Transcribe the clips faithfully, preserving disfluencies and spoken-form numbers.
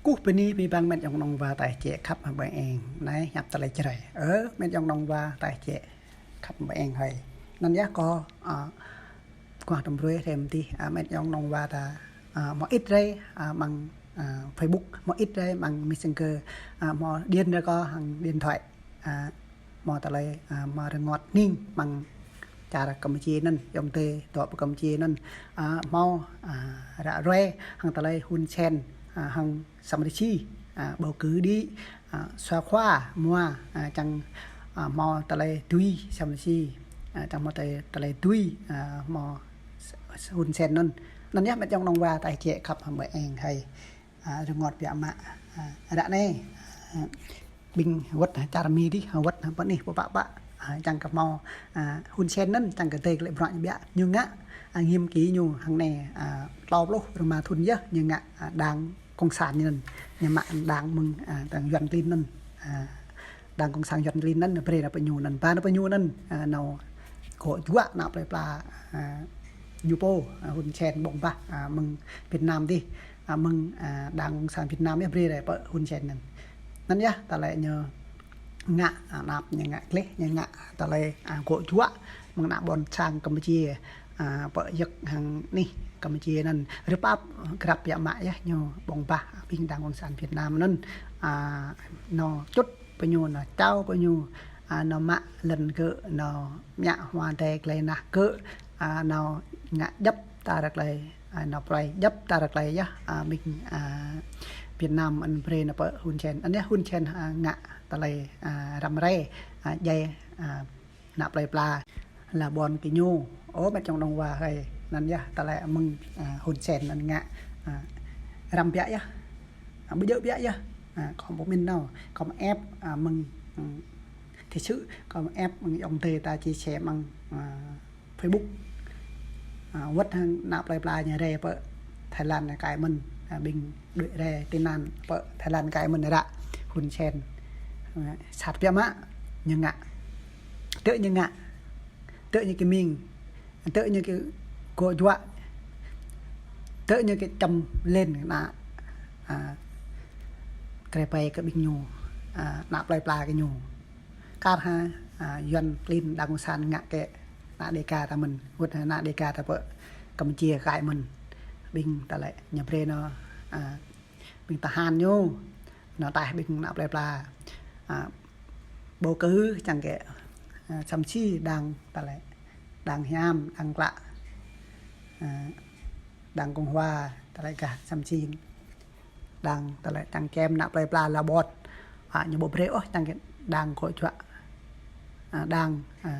Kơkuh bơni abih bang met yŏng nong wa tơčô khăp hăng ƀơi eng. Anai hiăp tơlơi Jrai. Ơ, met yŏng nong wa tơčô khăp hăng ƀơi eng hơi. Anŭn yơh kâo, a, kâo tơm brơi thêm tih, a, met yŏng nong wa ta, a, hmâo ĭt rai, a, amăng, a, Facebook, hmâo ĭt rai amăng Messenger, a, hmâo điện rai kâo hăng điện thoại. A, hmâo tơlơi, a, hmâo rơngot hning amăng čar Kampuchia anŭn, yŏng tơi dŏ pơ Kampuchia anŭn, a, hmâo, a, ră ruai hăng tơlơi Hun Sen, a, hăng Sam Rainsy, a, bầu cử đĭ, a, sua khua mua, a, čang, a, hmâo tơlơi tui Sam Rainsy, a, čang hmâo tơlơi, tơlơi tui, a, hmâo Hun Sen anŭn. Anŭn yơh met yŏng nong wa tơčô khăp hăng ƀơi eng hơi. A, rơngot biă mă, a, ră anai, a, ƀing wơ̆t hă čar Mi dih, a, wơ̆t hă pơ anih pơ pă pă, a, čang kơ hmâo, a, Hun Sen anŭn, čang kơ tơi kơ lĕ bruă ñu biă, ñu ngă, a, nhiệm kỳ ñu hăng anai, a, klâo pluh rơma thŭn yơh, ñu ngă, a, đảng cộng sản ñu anŭn, ñu mă đảng mơ̆ng, a, đảng Yuan klin anŭn, a, đảng cộng sản Yuan klin anŭn, brơi nao pơ ñu anŭn, ba nao pơ ñu anŭn, a, nao kơ juă ană plơi pla, a, ñu pô, a, Hun Sen ƀơ̆ng bah, a, mơ̆ng Việt Nam dih, a, mơ̆ng, a, đảng cộng sản Việt Nam yơh brơi rai pơ Hun Sen anŭn. Anŭn yơh, tơlơi ñu ngă, a, anăp ñu ngă gleh, ñu ngă tơlơi, a, kơ juă, mơ̆ng ană ƀôn sang Kampuchia, a, pơ yơk hăng anih Kampuchia anŭn. Rơpap, grăp biă mă yơh, ñu ƀơ̆ng bah, ƀing đảng cộng sản Việt Nam anŭn, a, nao čut pơ ñu, nao čao pơ ñu, a, nao mă lŏn gơ̆, nao mă hua dai glai nah gơ̆, a, nao ngă djŏp tơlơi, a, nao pơrai djŏp tơlơi yơh, a, ƀing, a, Việt Nam anŭn brơi nao pơ Hun Sen. Anŭn yơh Hun Sen, a, ngă tơlơi, a, răm rai, a, djai, a, ană plơi pla la ƀôn kơ ñu. Ơ, met yŏng nong wa hơi. Anŭn yơh tơlơi mơ̆ng, a, Hun Sen anŭn ngă, a, răm biă yơh. A, ƀu djơ̆ biă yơh. A, kâo ƀu min nao. Kâo mă ĕp, a, mơ̆ng, ưm, thời sự, kâo mă ĕp mơ̆ng yŏng tơi ta chia sẻ mơ̆ng, a, Facebook. A, wơ̆t hăng ană plơi pla ñu rai pơ Thái Lan ñu kai mơ̆n, a, ƀing đuaĭ rai tị nạn pơ Thái Lan kai mơ̆n ră Hun Sen. A, sat biă mă, ñu ngă. Tơ̆ ñu ngă. Tơ̆ ñu kơ ming. Tơ̆ ñu kơ kơ juă. Tơ̆ ñu kơ čăm lên ană, a, krê pai kơ ƀing ñu, a, ană plơi pla kơ ñu. Kar hă, a, Yuan klin đảng cộng sản ngă kơ ană Đêga ta mơ̆n, wơ̆t hă ană Đêga ta pơ Kampuchia kai mơ̆n. Ƀing tơlơi ñu brơi nao, a, ƀing tơhan ñu, nao taih ƀing ană plơi pla, a, bầu cử čang kơ, a, Sam Rainsy đảng tơlơi, đảng hiam, đảng klă, a, đảng Cộng hòa, tơlơi gah Sam Rainsy. Đảng tơlơi čang kem ană plơi pla la ƀôn. A, ñu ƀu brơi ôh čang kơ đảng kơ juă. A, đảng, a,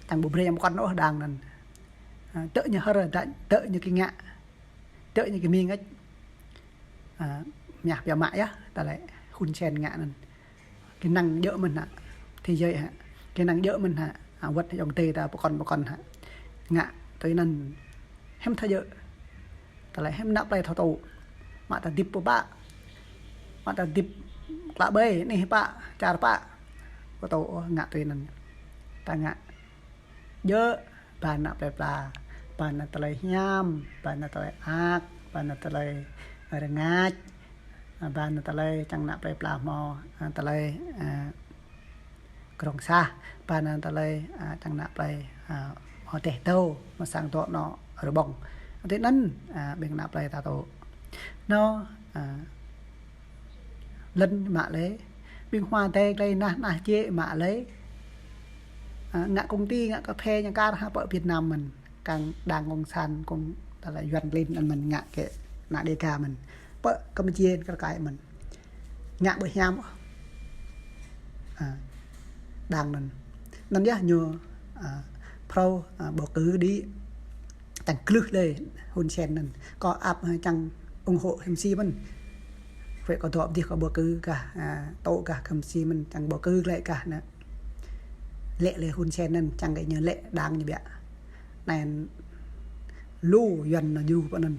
čang ƀu brơi ñu pơkŏn ôh đảng anŭn. A, tơ̆ ñu hơr, tơ̆ ñu kơ ngă. Tơ̆ ñu kơ ming ĕč. A, mơñah biă mă yơh, tơlơi Hun Sen ngă anŭn. Kơnang djơ̆ mơ̆n hă. Thế giới hă. Kơnang djơ̆ mơ̆n hă. A, wơ̆t yŏng tơi ta pơkŏn pơkŏn hă. Ngă tui anŭn hiam thâo djơ̆. Tơlơi hiam ană plơi thâo tŭ. Mă ta hơdip pơ pă. Mă ta hơdip klă ƀai, anih pă, čar pă. Pơtô ôh ngă tui anŭn. Ta ngă djơ̆, ba ană plơi pla, ba ană tơlơi hiam, ba ană tơlơi ak, ba ană tơlơi rơngač, ba ană tơlơi čang ană plơi pla hmâo, a, tơlơi, a, krong sah, ba ană tơlơi, a, čang ană plơi, a, hmâo teh tâo, hmâo sang dŏ anŏ rơbong. Tui anŭn, a, ƀing ană plơi ta tŭ. Nao, a, lŏn mă lĕ, ƀing hua dai glai nah, nah jĕ mă lĕ. A, ngă công ty, ngă cà phê, ñu kar hă pơ Việt Nam mơ̆n. Kang đảng cộng sản, cộng, tơlơi Yuan klin anŭn mơ̆n ngă kơ ană Đêga mơ̆n. Pơ Kampuchia kar kai mơ̆n. Ngă ƀu hiam ôh. A, đảng anŭn. Anŭn yơh ñu, a, phrâo, a, bầu cử đĭ. Čang glưh lĕ Hun Sen anŭn. Kâo ăp, a, čang ủng hộ Sam Rainsy mơ̆n. Wơ̆t kâo dŏ pơ dih kâo bầu cử gah, a, tŭ gah Sam Rainsy mơ̆n, čang bầu cử glaĭ gah anŭn. Lĕ lĕ Hun Sen anŭn, čang kơ ñu lĕ đảng ñu biă. Anŭn lu Yuan nao djru pơ anŭn.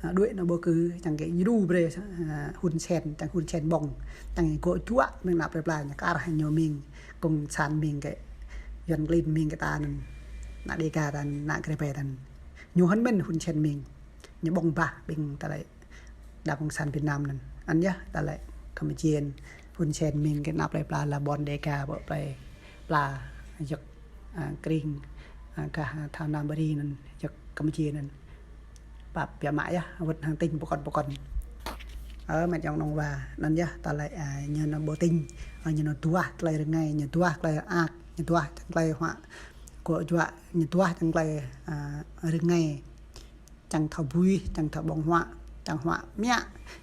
A, đuaĭ nao bầu cử, čang kơ djru brơi, a, Hun Sen, čang Hun Sen ƀơ̆ng. Čang kơ juă mơ̆ng ană plơi pla ñu kar hă ñu ming, cộng sản ming kơ, Yuan klin ming kơ ta anŭn. Ană Đêga ta anŭn, ană krê pai ta anŭn. Ñu hơnŭn mơ̆n Hun Sen ming. Ñu ƀơ̆ng bah ƀing tơlơi đảng cộng sản Việt Nam anŭn. Anŭn yơh, ta lĕ Campuchia anŭn, Hun Sen mĭn kơ ană plơi pla Labon Đêga, ƀơi plơi pla, yơk, a, Kring, a, gah Thauna Bari anŭn, yơk Campuchia anŭn. Pap biă mă yơh, wơ̆t hăng tỉnh pơkŏn pơkŏn. Ơ, met yŏng nong wa, anŭn yơh, ta lĕ, a, ñu nao ƀơi tỉnh, a, ñu nao duah tơlơi rơngai, ñu duah tơlơi ak, ñu duah tơlơi huă gŏ juă, ñu duah tơlơi, a, rơngai. Čang thâo bui, čang thâo ƀơ̆ng huă, čang huă mă,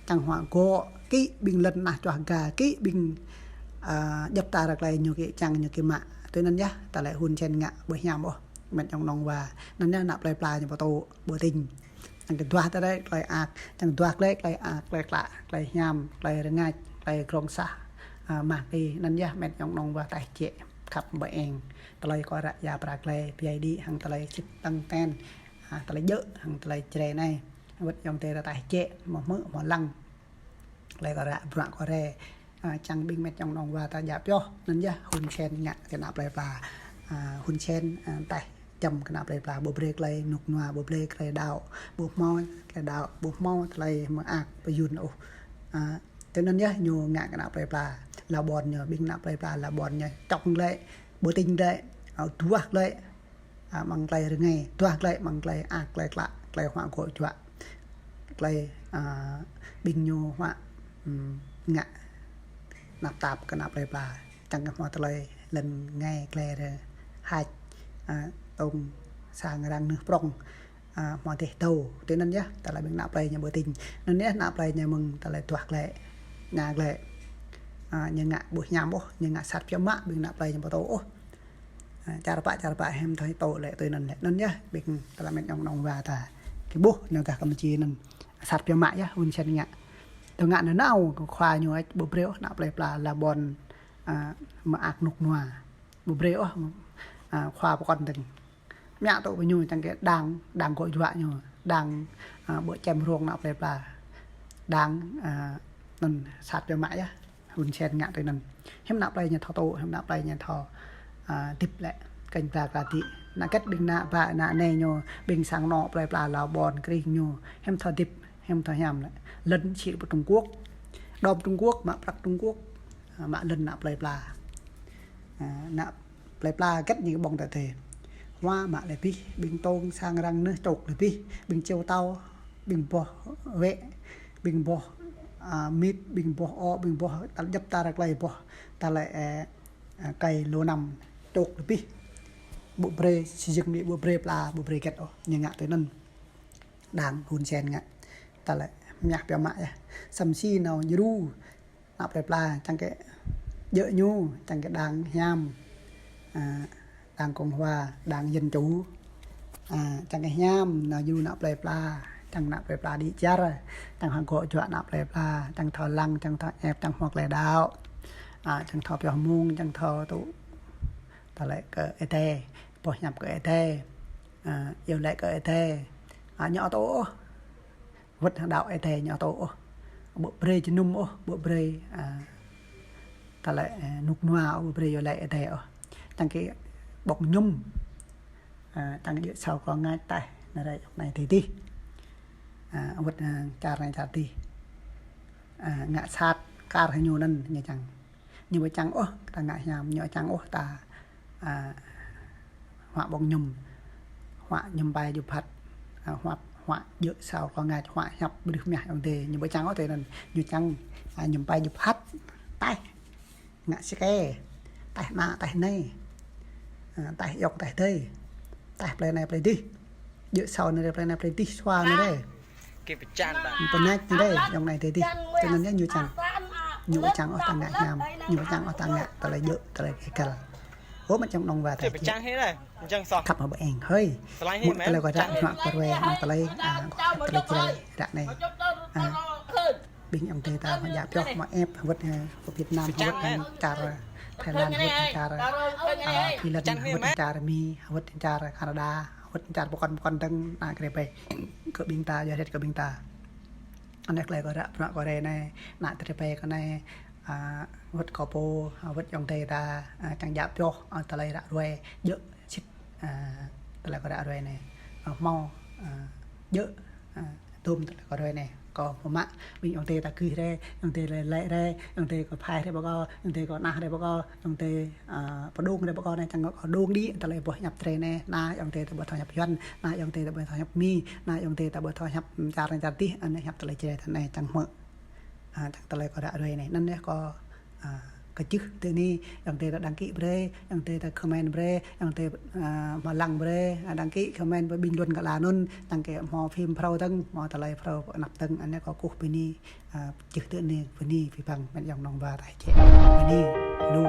čang huă gŏ, kĭ ƀing lŏn nah čuah ga, kĭ ƀing, a, djŏp ta ră klei ñu kĭ čang ñu kĭ mă. Tui anŭn yơh, ta lĕ Hun Sen ngă ƀu hiam ôh, met yŏng nong wa. Anŭn yơh ană plơi pla ñu pơtô ƀơi tỉnh. Čang kơ duah tơlơi, tơlơi ak, čang duah tơlơi, tơlơi ak, tơlơi klă, tơlơi hiam, tơlơi rơngač, tơlơi krong sah, a, mă kĭ. Anŭn yơh met yŏng nong wa taih jĕ, khăp ƀơi eng. Tơlơi kơ ră ia pra klei, biă đĭ hăng tơlơi sĭt tăng ten. A, tơlơi djơ̆ hăng tơlơi čre anai. Wơ̆t yŏng tê ta taih jĕ, mơ̆ hmư̆, mơ̆ lăng. Tơlơi kơ ră, bruă kơ re. A, čang ƀing met yŏng nong wa ta djă pioh. Anŭn yơh, Hun Sen ngă kơ ană plơi pla. A, Hun Sen, a, taih čăm kơ ană plơi pla. Ƀu brơi tơlơi rơnŭk rơnua, ƀu brơi tơlơi đaŏ. Ƀu hmâo tơlơi đaŏ, ƀu hmâo tơlơi mơak pơyun ôh. A, tui anŭn yơh, ñu ngă kơ ană plơi pla. Labon ñu, ƀing ană plơi pla, Labon ñu. Čŏng lĕ, ƀơi tỉnh lĕ, a, duah lĕ. A, amăng tơlơi rơngai, duah tơlơi, amăng tơlơi ak, tơlơi klă, tơlơi huă gŏ juă, tơlơi, a, ƀing ñu huă, ưm, ngă tơnap tap kơ ană plơi pla, čang kơ hmâo tơlơi lŏn ngai tơlơi rơhač, a, tong sang răng nưh prŏng, a, hmâo dêh tâo. Tui anŭn yơh, ta lĕ ƀing ană plơi ñu ƀơi tỉnh. Anŭn yơh ană plơi ñu mơ̆ng ta lĕ duah tơlơi, ngă tơlơi, a, ñu ngă ƀu hiam ôh, ñu ngă sat biă mă, ƀing ană plơi ñu ƀu tŭ ôh. A, čar pă, čar pă hiư̆m thâo tŭ lĕ tui anŭn lĕ. Anŭn yơh, ƀing ta lĕ met yŏng nong wa ta. Kơ ƀuh, ñu gah Campuchia anŭn. Sat biă mă yơh, Hun Sen ngă. Tơ ngă nanao, kơ khua ñu ăt ƀu brơi ôh, ană plơi pla Labon, a, mơak rơnŭk rơnua. Ƀu brơi ôh, a, khua pơkŏn dơ̆ng. Mă tŭ ƀơi ñu čang kơ đang, đang gŏ juă ñu. Đang, a, ƀơi čem rông ană plơi pla. Đang, a, anŭn sat biă mă yơh. Hun Sen ngă tui anŭn. Hiư̆m ană plơi ñu thâo tŭ, hiư̆m ană plơi ñu thâo, a, hơdip lĕ. Kơnh pla pla dĭ. Ană kĕt ƀing ană ƀă, ană anai ñu, ƀing sang anŏ plơi pla Labon Kring ñu. Hiư̆m thâo hơdip, hiư̆m thâo hiam lĕ. Lŏn sĭt ƀơi Trung Quốc. Đom Trung Quốc, mă prăk Trung Quốc. A, mă lŏn ană plơi pla. A, ană plơi pla hơgĕt ñu ƀơ̆ng tơdơi. Huă mă lĕ abih, ƀing tong sang răng nưh čŏk lĕ abih, ƀing čiu tao, ƀing boh wĕ, ƀing boh, a, mĭt, ƀing boh o, ƀing boh tal djŏp ta ră klei boh, ta lĕ, ơ, ơ, kai lu năm čŏk lĕ abih. Ƀu brơi, si jing ni ƀu brơi pla, ƀu brơi hơgĕt ôh, ñu ngă tui anŭn. Đang Hun Sen ngă. Ta lĕ mơñă pioh mă yơh. Samơ̆ si nao djru. Ană plơi pla, čang kơ djơ̆ ñu, čang kơ đang hiam, a, đang Cộng hòa, đang Dân chủ, a, čang kơ hiam, nao djru ană plơi pla, čang ană plơi pla đĭ čar, čang hăng gŏ juă ană plơi pla, čang thâo lăng, čang thâo ĕp, čang hmâo tơlơi đaŏ, a, čang thâo pioh mông, čang thâo tŭ, ta lĕ kơ Ơi Adai, boh hiăp kơ Ơi Adai, a, iâu laĭ kơ Ơi Adai, a, ñu ƀu tŭ ôh. Wơ̆t hăng đaŏ Ơi Adai ñu ƀu tŭ ôh. Ƀu brơi jơnum ôh, ƀu brơi, a, ta lĕ, ơ, rơnŭk rơnua ôh, ƀu brơi iâu laĭ Ơi Adai ôh. Čang kơ ƀơ̆ng mơñum, a, čang kơ djơ̆ asâo klâo rơngač taih, anai rai djŏp anai tơ adih. A, wơ̆t, a, čar anai čar adih. A, ngă sat kar hăng ñu anŭn ñu čang. Ñu ƀu čang ôh ta ngă hiam, ñu ƀu čang ôh ta, a, huă ƀơ̆ng mơñum, huă mơñum pai djŭp hăt, a, huă, huă djơ̆ asâo klâo rơngač, huă hiăp ƀrưh mah ayŏng adơi, ñu ƀu čang ôh tui anŭn, ñu čang, a, mơñum pai djŭp hăt, taih, ngă sơkê, taih ană, taih anai, a, taih ayŏng, taih adơi, taih plei anai plei adih, djơ̆ asâo anai rai plei anai plei adih, sua anai rai. Kơ pơčan ƀă. Pơnač anai rai, ayŏng anai tơ adih. Tui anŭn yơh ñu čang. Ñu ƀu čang ôh ta ngă hiam. Ñu ƀu čang ôh ta ngă tơlơi djơ̆, tơlơi kơ kăl. Ơ, met yŏng nong wa ta. Kơ pơčan hĭ rai. Čang soh. Khăp hmâo ƀơi eng hơi. Mŭt tơlơi kơ ră, hmâo kơ ră, hmâo tơlơi, a, tơlơi čơrai ră anai. A, ƀing ayŏng adơi ta hmâo djă pioh, hmâo ĕp, hơwơ̆t, ơ, kơ Việt Nam, hơwơ̆t, ơ, čar Thái Lan, hơwơ̆t, čar, a, Thái Lan, hơwơ̆t, čar Mi, hơwơ̆t, čar Canada. Wơ̆t čar pơkŏn pơkŏn dơ̆ng, ană kơ rơbeh kơ ƀing ta, yua hơget kơ ƀing ta. Anai tơlơi kơ ră, bruă kơ ră anai, ană tơlơi rơbeh kơ anai, a, wơ̆t kơ pô, a, wơ̆t ayŏng adơi ta, a, čang djă pioh, a, tơlơi ră ruai, djơ̆ sĭt, a, tơlơi kơ ră ruai anai. A, hmâo, a, djơ̆, a, Tôm tơlơi kâo ruai anai, kâo pơmă, ƀing ayŏng adơi ta gih rai, ayŏng adơi lĕ lĕ rai, ayŏng adơi kâo phai rai ƀơi kâo, ayŏng adơi kâo nah rai ƀơi kâo, ayŏng adơi, a, pơdŏng rai ƀơi kâo anai, čang kâo dŏng đĭ, tơlơi boh hiăp Jrai anai, anai ayŏng adơi ta ƀu thâo hiăp Yuan, anai ayŏng adơi ta ƀu thâo hiăp Mi, anai ayŏng adơi ta ƀu thâo hiăp čar anai čar dih, anai hiăp tơlơi Jrai ta anai čang hmư̆. A, čang tơlơi kâo ră ruai anai, anŭn yơh kâo, a, kơčih tơ anai, ayŏng adơi ta đăng ký brơi, ayŏng adơi ta comment brơi, ayŏng adơi, a, hmâo lăng brơi, a, đăng ký comment brơi, bình luận kơ la anŭn, čang kơ hmâo phim phrâo dơ̆ng, hmâo tơlơi phrâo anăp dơ̆ng, anai kâo kơkuh bơni, a, kơčih tơ anai, bơni abih bang met yŏng nong wa ta čĕ. Bơni, lu.